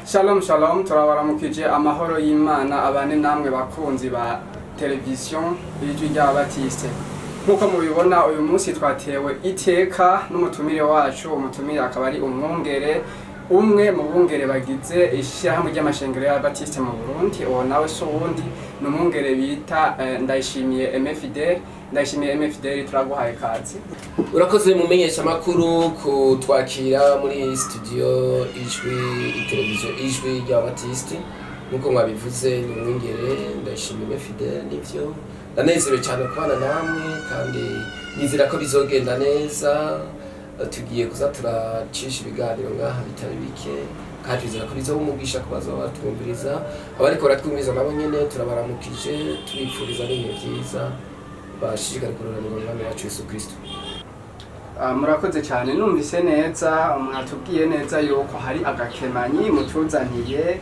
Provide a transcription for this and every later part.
Shalom shalom, turabaramukije, amahoro y'Imana abane namwe bakunzi ba televiziyo Ijwi ry'Ababatiste. Nk'uko mubibona, uyu munsi twatewe iteka n'umutumire wacu. Umutumire akaba ari umwungere, umwe mu bungere bagize ishyirahamwe ry'amashengero y'Ababatiste mu Burundi. Uwo nawe si uwundi, ni umwungere bita Ndayishimiye Aimé Fidèle. Ndayishimiye Aimé Fidèle, turaguhaye kazi. Urakoze mu menyeshamakuru kutwakira muri studio Ijwi, televiziyo Ijwi ry'Ababatiste. Nkuko mwabivuze, ni umwungere Ndayishimiye Fidèle. Nivyo, ndanezerewe cyane kubana namwe kandi nizera ko bizogenda neza. Tugiye kuza turacisha ibiganiro ngaha bitari bike kandi twizera ko bizoba umugisha ku bazoba batwumviriza. Abariko baratwumviriza nabo nyene turabaramukije, tubipfuriza n'ibihe vyiza, bashishikare kuroranirwa mu Mwami wacu Yesu Kristo. Murakoze cyane. Numvise neza, mwatubwiye neza yuko hari agakemanyi mutuzaniye.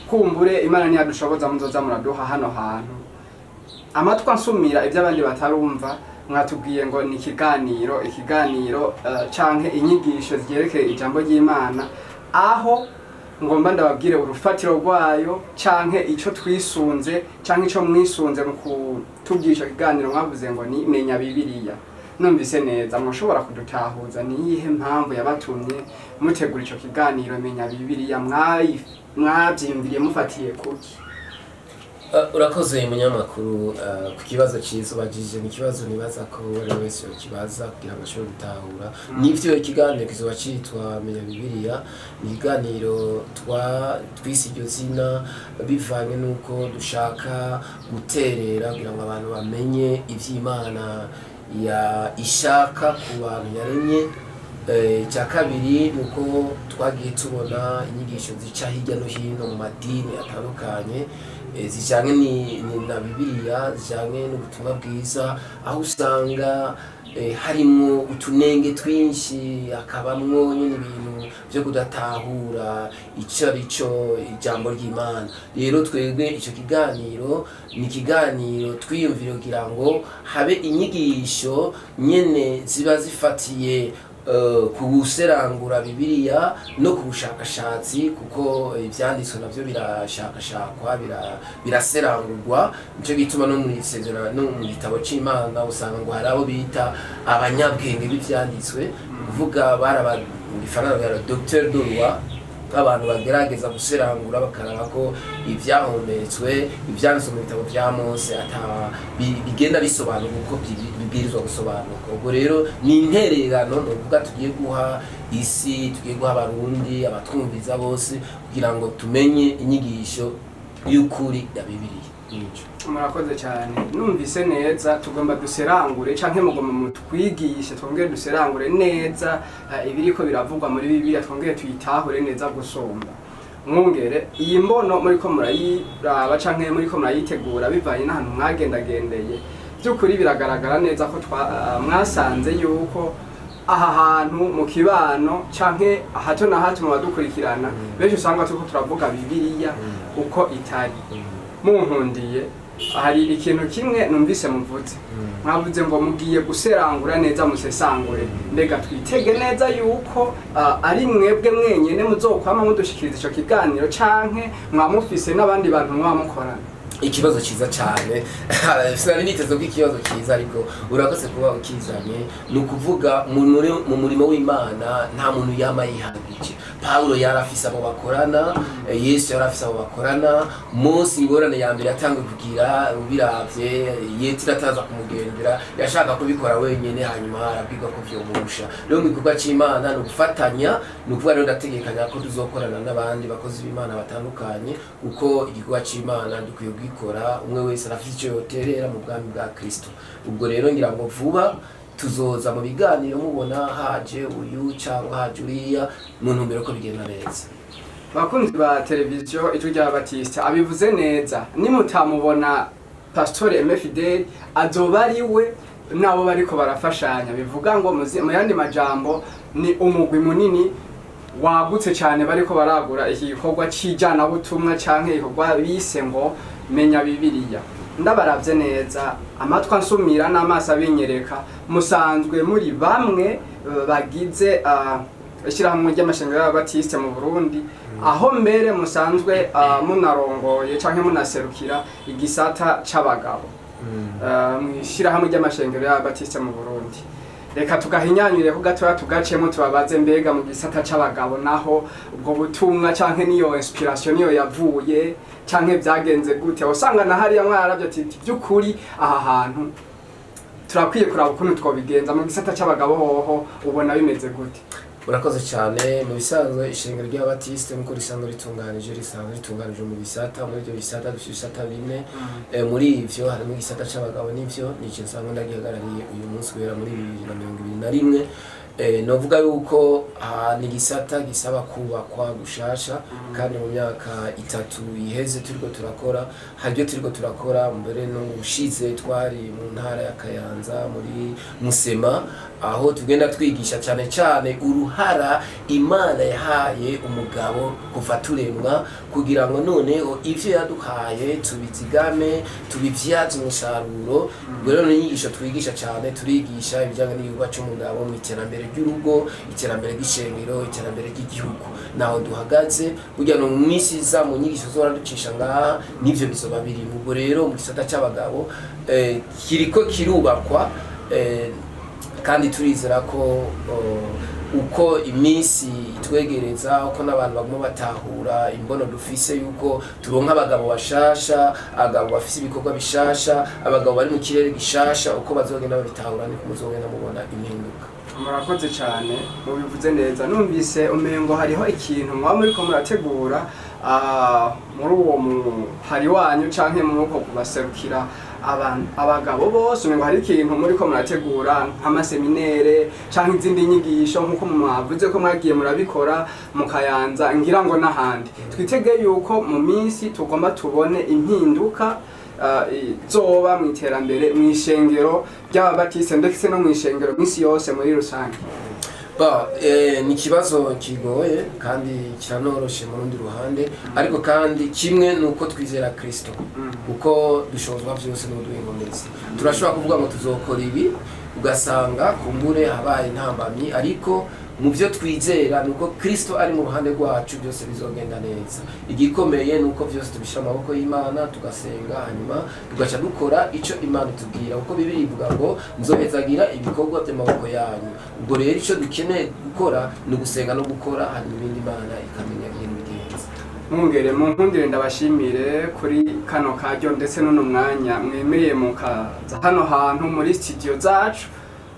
Kumbure Imana ntiyadushoboza, muzoza muraduha hano hantu amatwi ansumira ibyo abandi batarumva. Mwatubwiye ngo ni ikiganiro canke inyigisho zyerekeye ijambo ry'Imana, aho ngomba ndababwire urufatiro rwayo canke ico twisunze canke ico mwisunze mu kutubwira ico kiganiro. Mwavuze ngo ni Menya Bibiliya. Numvise neza, mushobora kudutahuza ni iyihe mpamvu yabatumye mutegura ico kiganiro Menya Bibiliya? Mwavyiyumviriye mufatiye kuki? Urakoze munyamakuru ku kibazo cyiza ubajije. Ni ikibazo nibaza ko uwo ari we wese yokibaza kugira ngo ashobore gutahura. Nivyo, ikiganiro kizoba citwa Menya Bibiliya. Ni ikiganiro twise iryo zina bivanye n'uko dushaka guterera kugira ngo abantu bamenye ivy'Imana ya ishaka ku bantu yaremye. Icya kabiri ni uko twagiye tubona inyigisho zica hirya no hino mu madini atandukanye, zijyanye na Bibiliya, zijyanye n'ubutumwa bwiza, aho usanga harimwo utunenge twinshi, hakabamwo nyine ibintu byo kudatahura icyo ari cyo ijambo ry'Imana. Rero twebwe icyo kiganiro ni ikiganiro twiyumvira kugira ngo habe inyigisho nyene ziba zifatiye ku guserangura Bibiliya no ku bushakashatsi, kuko ivyanditswe navyo birashakashakwa, biraserangurwa. Nico gituma no mu isezerano, no mu gitabo c'Imana, usanga ngo hari abo bita abanyabwenge b'ivyanditswe, kuvuga baraba mu gifaransa bara docteur de loi, abantu bagerageza guserangura bakaraba ko ivyahumetswe, ivyanditswe mu bitabo vya Mose ata bigenda bisobanuka uko bibwirizwa gusobanuka. Ubwo rero ni intererano novuga tugiye guha isi, tugiye guha Abarundi, abatwumviza bose, kugira ngo tumenye inyigisho y'ukuri ya Bibiliya. Nico. Murakoze cyane. Numvise neza, tugomba duserangure canke mugomba mutwigishe, twongere duserangure neza ibiriko biravugwa muri Bibiliya, twongere tuyitahure neza gusumba. Mwungere, iyi mbono muriko murayiraba canke muriko murayitegura bivanye n'ahantu mwagendagendeye, by'ukuri biragaragara neza ko mwasanze yuko aha hantu mu kibano canke hato na hato mu badukurikirana benshi usanga turiko turavuga Bibiliya uko itari. Munkundiye, hari ikintu kimwe numvise muvuze. Mwavuze ngo mugiye guserangura neza, musesangure. Mbega twitege neza yuko ari mwebwe mwenyene muzokwama mudushikiriza ico kiganiro, canke mwamufise n'abandi bantu mwamukorana? Ikibazo cyiza cyane. Sinari niteze ko ikibazo cyiza, ariko urakoze kuba ukizanye. Ni ukuvuga mu murimo w'Imana nta muntu yama yihagije. Pawulo yari afise abo bakorana, Yesu yari afise abo bakorana. Munsi ingorane ya mbere yatanguye kugira, ubiravye, Yetiro ataza kumugendera, yashaka kubikora wenyene, hanyuma arabwirwa ko vyomurusha. Rero mu gikorwa c'Imana ni ugufatanya. Ni ukuvuga rero ndategekanya ko tuzokorana n'abandi bakozi b'Imana batandukanye, kuko igikorwa c'Imana dukwiye kugikora, umwe wese arafise ico yoterera mu bwami bwa Kristo. Ubwo rero ngira ngo vuba tuzoza mu biganiro mubona haje uyu cyangwa haje uriya, mu ntumbero ko bigenda neza. Bakunzi ba televiziyo Ijwi rya Batista, abivuze neza, nimutamubona Pasitore Aimé Fidèle, azoba ari we nabo bariko barafashanya. Bivuga ngo mu yandi majambo ni umugwi munini wagutse cyane bariko baragura iki gikorwa c'ijanabutumwa canke igikorwa bise ngo Menya Bibiliya. Ndabaravye neza, amatwi ansumira n'amaso abinyereka, musanzwe muri bamwe bagize ishyirahamwe ry'amashengero y'Ababatiste mu Burundi. Aho mbere musanzwe munarongoye canke munaserukira igisata c'abagabo mw'ishirahamwe ry'amashengero y'Ababatiste mu Burundi. Reka tugahinyanyure ko gatoya, tugacemo, tubabaze: mbega mu gisata c'abagabo naho ubwo butumwa canke niyo inspiration niyo yavuye, canke vyagenze gute? Usanga na hariya mwaravye ati by'ukuri aha hantu turakwiye kuraba ukuntu twobigenza. Mu gisata c'abagabo hoho ubona bimeze gute? Murakoze cyane. Mu bisanzwe, ishengero ry'Ababatiste nk'uko risanzwe ritunganije, risanzwe ritunganije mu bisata. Muri ibyo bisata dufite ibisata bine. Muri ivyo harimo igisata c'abagabo, n'ivyo nico nsanzwe ndagihagarariye uyu munsi guhera muri 2021. Novuga yuko ni igisata gisaba kubakwa gushasha, kandi mu myaka 3 iheze turiko turakora, hari ibyo turiko turakora. Mbere no ubushize twari mu ntara ya Kayanza muri Musema, aho tugenda twigisha cyane cyane uruhara Imana yahaye umugabo kuva turemwa, kugira ngo noneho ivyo yaduhaye tubizigame, tubivyaze umusaruro. Ubwo rero ni inyigisho twigisha cyane, turigisha ibijyanye n'igikorwa c'umugabo mu iterambere ry'urugo, iterambere ry'ishengero, iterambere ry'igihugu. Naho duhagaze burya no mu minsi iza, mu nyigisho zora ducisha ngaha, nivyo bizoba birimo. Ubwo rero mu gisata c'abagabo kiriko kirubakwa, kandi turizera ko uko iminsi itwegereza, uko n'abantu baguma batahura imbono dufise yuko turonka abagabo bashasha, abagabo bafise ibikorwa bishasha, abagabo bari mu kirere gishasha, uko bazogenda babitahura niko muzogenda mubona impinduka. Murakoze cyane, mubivuze neza. Numvise umengo hariho ikintu mwaba muriko murategura muri uwo muhari wanyu canke muri uko kubaserukira abagabo bose, umengo hari ikintu muriko murategura nk'amaseminere canke izindi nyigisho, nk'uko mwavuze ko mwagiye murabikora mu Kayanza, ngira ngo n'ahandi. Twitege yuko mu minsi tugomba tubone impinduka izoba mu iterambere mu ishengero ry'Ababatiste ndetse no mu ishengero mw'isi yose muri rusange? Ba, ni ikibazo kigoye kandi kiranoroshe mu rundi ruhande, ariko kandi kimwe ni uko twizera Kristo, kuko dushobozwa byose n'uduha inkomezi. Turashobora kuvuga ngo tuzokora ibi, ugasanga kumbure habaye intambamyi, ariko mu byo twizera ni uko Kristo ari mu ruhande rwacu, byose bizogenda neza. Igikomeye ni uko byose tubishyira mu maboko y'Imana, tugasenga, hanyuma tugaca dukora icyo Imana itubwira, kuko Bibiliya ivuga ngo nzohezagira ibikorwa by'amaboko yanyu. Ubwo rero icyo dukeneye gukora ni ugusenga no gukora, hanyuma ibindi Imana ikamenya ibintu bigenza. Mwungere, mu nkundire ndabashimire kuri kano karyo ndetse n'uno mwanya mwemeye mukaza hano hantu muri studio zacu.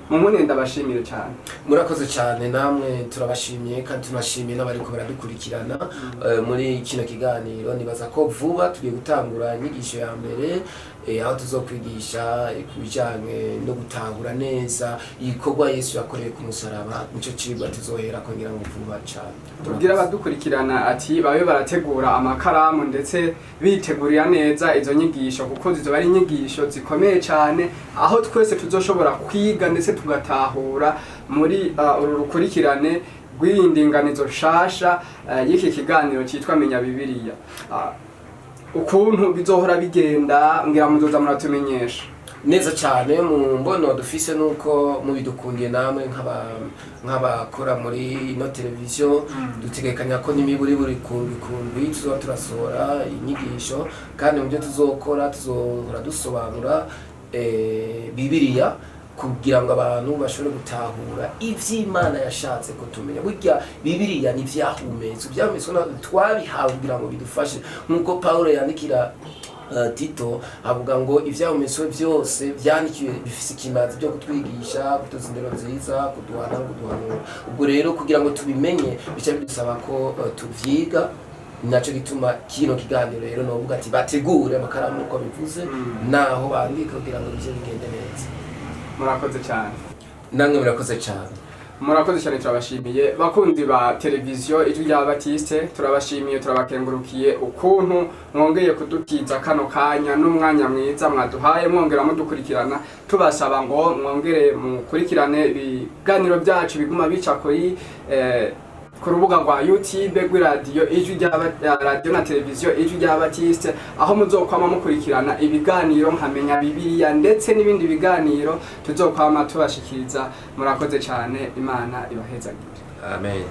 Mu nkundire ndabashimire cyane. Murakoze cyane namwe, turabashimiye kandi tunashimiye n'abariko baradukurikirana muri kino kiganiro. Nibaza ko vuba tugiye gutangura inyigisho ya mbere, aho tuzokwigisha ku bijanye no gutahura neza igikorwa Yesu yakoreye ku musaraba. Nico cigwa tuzohera kugira ngo vuba cyane. Tubwire abadukurikirana ati babe barategura amakaramu ndetse bitegurira neza izo nyigisho, kuko zizoba ari inyigisho zikomeye cyane, aho twese tuzoshobora kwiga ndetse tugatahura muri uru rukurikirane rw'iyi ndinganizo nshasha y'iki kiganiro cyitwa Menya Bibiliya. Ukuntu bizohora bigenda, ngira muzoza muratumenyesha. Neza cyane. Mu mbono dufise nuko mubidukundiye namwe nk'abakora muri ino televiziyo, dutegekanya ko n'imiburi buri kundwi kundwi tuzoba turasohora inyigisho, kandi mu byo tuzokora tuzohora dusobanura Bibiliya kugira ngo abantu bashobore gutahura ivy'Imana yashatse ko tumenya. Burya Bibiliya ni ivyahumetswe, ivyahumetswe natwe twabihawe kugira ngo bidufashe, nk'uko Paulo yandikira Tito avuga ngo ivyahumetswe byose vyandikiwe bifise ikimazi byo kutwigisha, kutuza indero nziza, kuduhana, kuduhanura. Ubwo rero kugira ngo tubimenye bica bidusaba ko tuvyiga. Naco gituma kino kiganiro rero novuga ati bategure amakaramu uko bivuze, naho bandika, kugira ngo bize bigende neza. Murakoze cyane. Namwe murakoze cyane. Murakoze cyane, turabashimiye. Bakunzi ba televiziyo Ijwi rya Batiste, turabashimiye, turabakengurukiye ukuntu mwongeye kudutiza kano kanya n'umwanya mwiza mwaduhaye, mwongera mudukurikirana. Tubasaba ngo mwongere mukurikirane ibiganiro byacu biguma bica kuri ku rubuga rwa YouTube rw'iradiyo Ijwi rya radiyo na televiziyo Ijwi rya Batiste, aho muzokwama mukurikirana ibiganiro nkamenya Bibiliya ndetse n'ibindi biganiro tuzokwama tubashikiriza. Murakoze cyane, Imana ibahezagire. Amen.